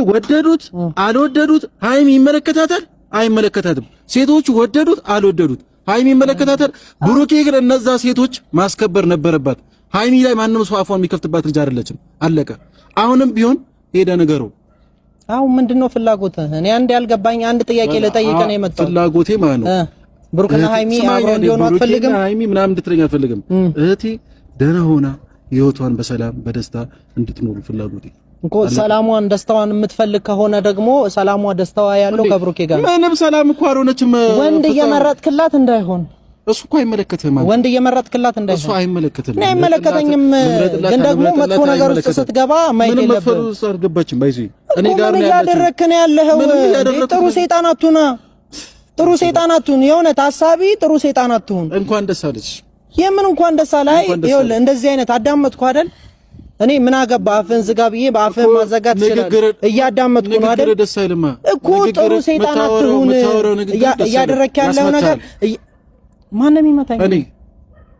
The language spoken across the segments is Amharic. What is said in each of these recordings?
ወደዱት አልወደዱት ሀይሚ ይመለከታታል አይመለከታትም። ሴቶቹ ወደዱት አልወደዱት ሀይሚ ይመለከታታል። ብሩኬ ግን እነዛ ሴቶች ማስከበር ነበረባት። ሀይሚ ላይ ማንም ሰው አፏን የሚከፍትባት ልጅ አይደለችም። አለቀ። አሁንም ቢሆን ሄደ ነገሩ። አሁን ምንድነው ፍላጎትህ? እኔ አንድ ያልገባኝ አንድ ጥያቄ ልጠይቅህ ነው የመጣሁት። ፍላጎቴ ማለት ነው ብሩክና ሀይሚ አብረው እንዲሆኑ አትፈልግም? ሀይሚ ምናምን እንድትለኝ አልፈልግም። እህቴ ደህና ሆና ህይወቷን በሰላም በደስታ እንድትኖሩ ፍላጎቴ እኮ። ሰላሟን ደስታዋን የምትፈልግ ከሆነ ደግሞ ሰላሟ ደስታዋ ያለው ከብሩኬ ጋር። ምንም ሰላም እኮ አልሆነችም። ወንድ እየመረጥክላት እንዳይሆን። እሱ እኮ አይመለከትህም። ወንድ እየመረጥክላት እንዳይሆን። እሱ አይመለከትህም። እኔ አይመለከተኝም፣ ግን ደግሞ መጥፎ ነገር ውስጥ ስትገባ ማየት የለብህም። ምንም መጥፎ ውስጥ አልገባችም። ባይዚ እኔ ጋር ነው ያደረግክ ነው ያለኸው። ጥሩ ሰይጣን አትሁን፣ ጥሩ ሰይጣን አትሁን። የእውነት ሀሳቢ ጥሩ ሰይጣን አትሁን። እንኳን ደስ አለሽ። የምን እንኳን ደስ አለህ? አይ ይኸውልህ፣ እንደዚህ አይነት አዳመጥኩ አይደል? እኔ ምን አገባ አፍህን ዝጋ ብዬ በአፍህ ማዘጋት ትችላለህ። እያዳመጥኩ ነው አይደል? ደስ አይልማ እኮ ጥሩ ሰይጣን አትሁን። እያደረክ ያለው ነገር ማንም ይመታኝ። እኔ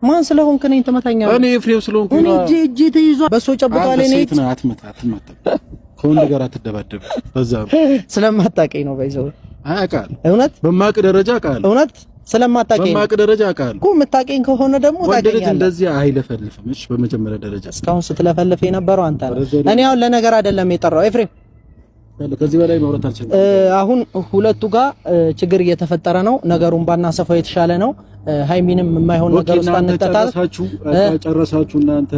ማን ስለሆንክ እኔን ትመታኛለህ? እኔ ኤፍሬም ስለሆንኩ እኔ እጄ እጄ ተይዟል። በሶ ጨብጧል። እኔ ሴት ነህ፣ አትመታ አትመታ። ከወንድ ጋር አትደባደብ። በዛ ስለማታውቀኝ ነው። ባይዘው አውቃለሁ። እውነት በማቅ ደረጃ አውቃለሁ። እውነት ስለማታውቀኝ በማቅ ደረጃ አውቃለሁ እኮ። የምታውቀኝ ከሆነ ደግሞ ታውቀኛለህ። እንደዚህ አይለፈልፍም። እሺ፣ በመጀመሪያ ደረጃ እስካሁን ስትለፈልፍ የነበረው አንተ ነህ። እኔ አሁን ለነገር አይደለም የጠራው ኤፍሬም ከዚህ በላይ ማውራት አልችልም። አሁን ሁለቱ ጋር ችግር እየተፈጠረ ነው። ነገሩን ባናሰፋው የተሻለ ነው። ሃይሚንም የማይሆን ነገር ውስጥ አንጠጣ። ጨረሳችሁ እናንተ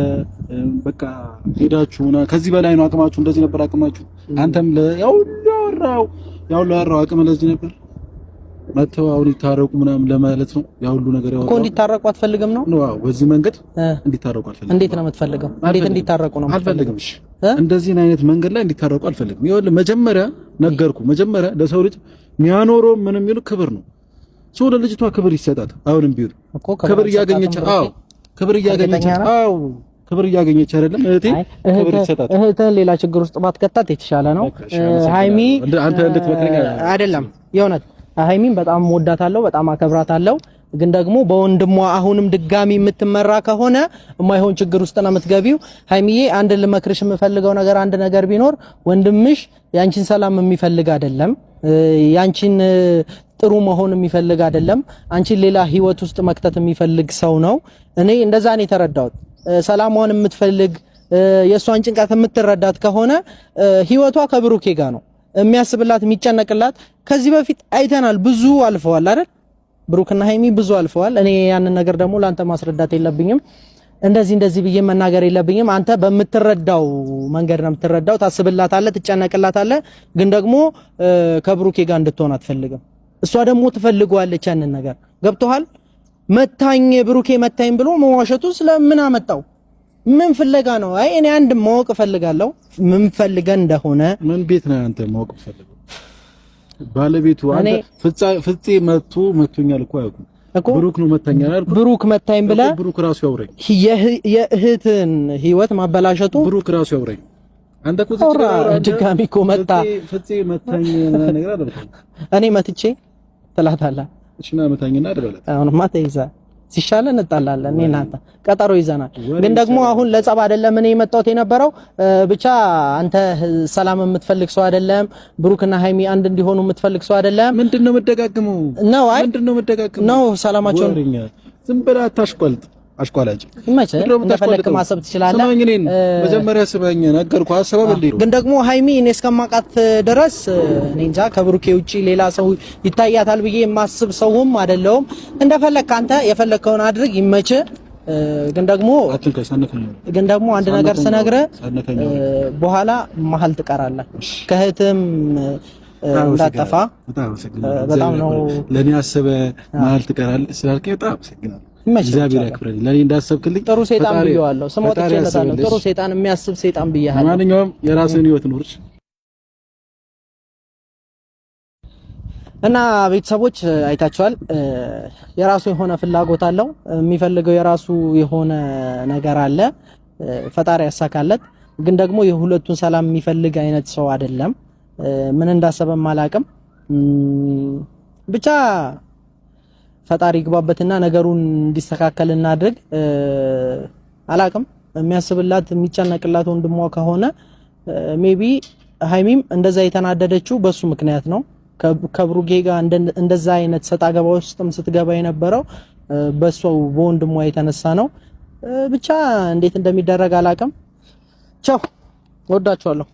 በቃ ሄዳችሁ ከዚህ በላይ ነው አቅማችሁ። እንደዚህ ነበር አቅማችሁ። አንተም ያው ያወራው ያው ያወራው አቅም ለዚህ ነበር። መተው አሁን ይታረቁ ምናምን ለማለት ነው ያ ሁሉ ነገር ያወራው እኮ። እንዲታረቁ አትፈልግም ነው? አዎ፣ በዚህ መንገድ እንዲታረቁ አልፈልግም። እንዴት ነው የምትፈልገው? እንዴት እንዲታረቁ ነው አልፈልግም። እሺ፣ እንደዚህ አይነት መንገድ ላይ እንዲታረቁ አልፈልግም። ይኸውልህ መጀመሪያ ነገርኩ። መጀመሪያ ለሰው ልጅ የሚያኖረው ምንም ይሁን ክብር ነው። ሰው ለልጅቷ ክብር ይሰጣት። አሁንም ቢሆን ክብር እያገኘች አዎ፣ ክብር እያገኘች አዎ፣ ክብር እያገኘች አይደለም እህቴ፣ ክብር ይሰጣት። እህትህን ሌላ ችግር ውስጥ ባትከታት የተሻለ ነው። ሃይሚ አንተ እንድትመክረኝ አይደለም የእውነት ሃይሚን በጣም ወዳታለሁ፣ በጣም አከብራታለሁ። ግን ደግሞ በወንድሟ አሁንም ድጋሚ የምትመራ ከሆነ የማይሆን ችግር ውስጥ ነው የምትገቢው። ሃይሚዬ አንድ ልመክርሽ የምፈልገው ነገር አንድ ነገር ቢኖር ወንድምሽ ያንቺን ሰላም የሚፈልግ አይደለም፣ ያንቺን ጥሩ መሆን የሚፈልግ አይደለም። አንቺን ሌላ ህይወት ውስጥ መክተት የሚፈልግ ሰው ነው። እኔ እንደዛ ነው የተረዳሁት። ሰላሟን የምትፈልግ የእሷን ጭንቀት የምትረዳት ከሆነ ህይወቷ ከብሩኬ ጋር ነው የሚያስብላት የሚጨነቅላት። ከዚህ በፊት አይተናል፣ ብዙ አልፈዋል አይደል? ብሩክና ሃይሚ ብዙ አልፈዋል። እኔ ያንን ነገር ደግሞ ለአንተ ማስረዳት የለብኝም፣ እንደዚህ እንደዚህ ብዬ መናገር የለብኝም። አንተ በምትረዳው መንገድ ነው የምትረዳው። ታስብላታለህ፣ ትጨነቅላታለህ። ግን ደግሞ ከብሩኬ ጋር እንድትሆን አትፈልግም። እሷ ደግሞ ትፈልገዋለች ያንን ነገር። ገብቶሃል? መታኝ ብሩኬ መታኝ ብሎ መዋሸቱ ስለምን አመጣው? ምን ፍለጋ ነው? አይ እኔ አንድ ማወቅ እፈልጋለሁ፣ ምን ፈልገህ እንደሆነ። ምን ቤት ነው አንተ ማወቅ ፈልገው? ባለቤቱ አንተ ፍፄ መቶ መቶኛል እኮ አያውቁም እኮ ብሩክ ነው መታኛል አልኩት። ብሩክ መታኝ ብለህ ብሩክ ራሱ ያውረኝ፣ የእህትን ህይወት ማበላሸቱ ብሩክ ራሱ ያውረኝ። አንተ እኮ ድጋሚ እኮ መጣ ፍፄ መታኝ ነገር አላልኩም እኔ መትቼ ትላታለህ። እሺ ና መታኝና አይደለም አሁንማ ተይዘህ ሲሻለን እንጣላለን። እኔ እናንተ ቀጠሮ ይዘናል። ግን ደግሞ አሁን ለጸብ አይደለም እኔ የመጣሁት የነበረው። ብቻ አንተ ሰላም የምትፈልግ ሰው አይደለም። ብሩክና ሃይሚ አንድ እንዲሆኑ የምትፈልግ ሰው አይደለም። ምንድነው መደጋግመው ነው? አይ ምንድነው መደጋግመው ነው? ሰላማቸውን ዝም ብለህ አታሽቆልጥ። አሽቋላጭ ይመችህ፣ እንደፈለክ ማሰብ ትችላለህ። ስማኝ፣ እኔን መጀመሪያ ስማኝ፣ ነገርኩህ። አሰበብ እንዴ ግን ደግሞ ሃይሚ እኔ እስከማውቃት ድረስ እኔ እንጃ ከብሩኬ ውጪ ሌላ ሰው ይታያታል ብዬ የማስብ ሰውም አይደለሁም። እንደፈለክ አንተ የፈለከውን አድርግ፣ ይመችህ። ግን ደግሞ ግን ደግሞ አንድ ነገር ስነግርህ በኋላ መሀል ትቀራለህ፣ ከእህትም እንዳጠፋ። በጣም ነው ለእኔ አስበህ መሀል ትቀራለህ ስላልከኝ በጣም አመሰግናለሁ። እግዚአብሔር ያክብረልኝ። ለኔ እንዳሰብክልኝ ጥሩ ሰይጣን ብየዋለሁ። ስም ወጥቼለታለሁ። ጥሩ ሰይጣን የሚያስብ ሰይጣን ብያለሁ። ማንኛውም የራስህን ህይወት ኑር እና ቤተሰቦች አይታችኋል። የራሱ የሆነ ፍላጎት አለው። የሚፈልገው የራሱ የሆነ ነገር አለ። ፈጣሪ ያሳካለት። ግን ደግሞ የሁለቱን ሰላም የሚፈልግ አይነት ሰው አይደለም። ምን እንዳሰበም አላቅም ብቻ ፈጣሪ ይግባበትና ነገሩን እንዲስተካከል እናድርግ። አላቅም የሚያስብላት የሚጨነቅላት ወንድሟ ከሆነ maybe ሀይሚም እንደዛ የተናደደችው በሱ ምክንያት ነው። ከብሩጌ ጋር እንደዛ አይነት ሰጣ ገባ ውስጥም ስትገባ የነበረው በሷ በወንድሟ የተነሳ ነው። ብቻ እንዴት እንደሚደረግ አላቅም። ቻው፣ ወዳችኋለሁ።